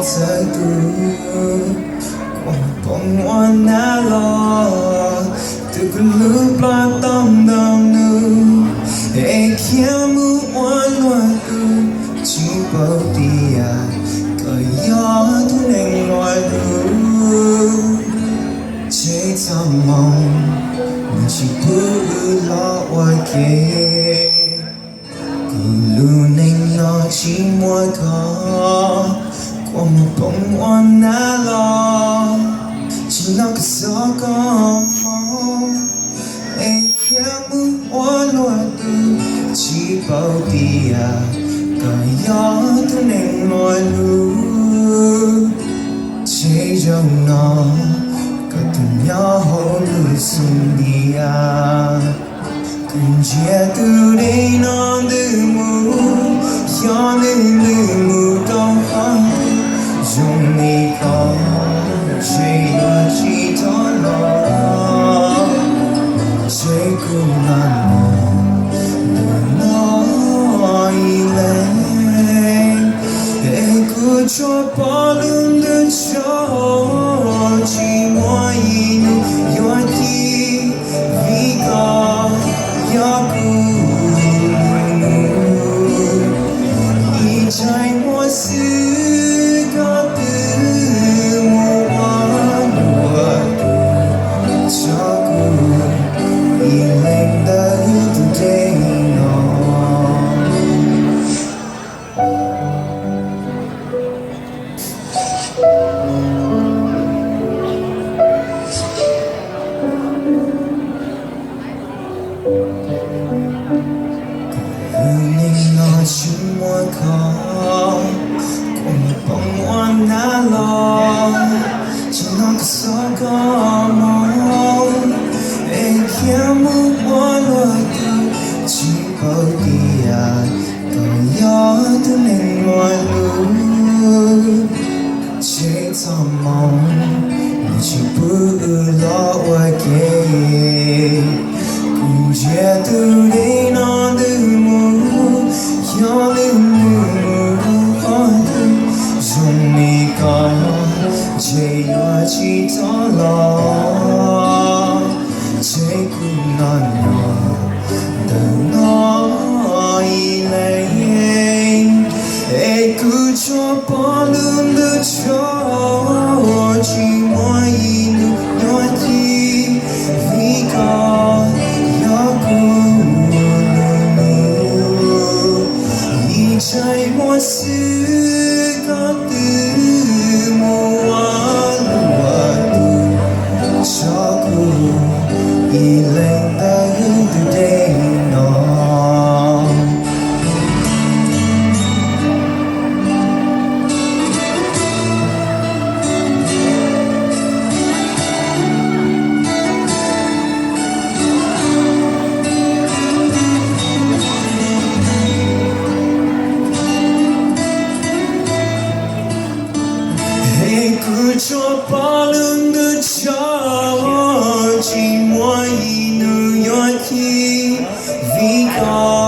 txawv tus, kuv poob ua nab los, twb kuv lub plab tau ntau nub, es khiav mus ua luag tus, tsis paub tias koj yog tus neeg luag lub. Tseg txoj moo, nws tsis pub wb los ua ke. Kuv lub neej no tsis muaj koj, kuv mus poob ua nab los, tsis hnov koj xov koj moo, es khiav mus ua luag tus, tsis paub tias koj yog tus neeg luag lub. Tseg zaum no, koj tus nyob hauv lub xub ntiag. Kuv ntsia tus dej no ntws mus, xyov nws ntws mus rau qhov twg, zoo li koj, ntshe yuav tsis rov los. Tseg kuv mam mus ntawm no ib leeg, es kuv tsuas pom lub ntuj tsaug, tsis muaj ib nub yuav ci, vim koj yog kuv lub hnub. Ib ntsais muag xwb koj twb mus ua luag tus, tso kuv ib leeg ntawm tus dej no. Kuv lub neej no tsis muaj koj, kuv mus poob ua nab los, tsis hnov koj xov koj moo, es khiav mus ua luag tus, tsis paub tias koj yog tus neeg luag lub. Tseg txoj moo, nws tsis pub wb los ua ke. Kuv ntsia tus dej no ntws mus, xyov nws ntws mus rau qhov twg, zoo li koj, ntshe yuav tsis rov los. Tseg kuv nyob ntawm no ib leeg, es kuv tsuas pom lub ntuj tsaug, tsis muaj ib nub yuav ci, vim koj yog kuv lub hnub. Ib ntsais muag xwb koj twb mus ua luag tus, tso kuv ib leeg ntawm tus dej no. Es kuv tsuas pom lub ntuj tsaug, tsis muaj ib nub yuav ci, vim koj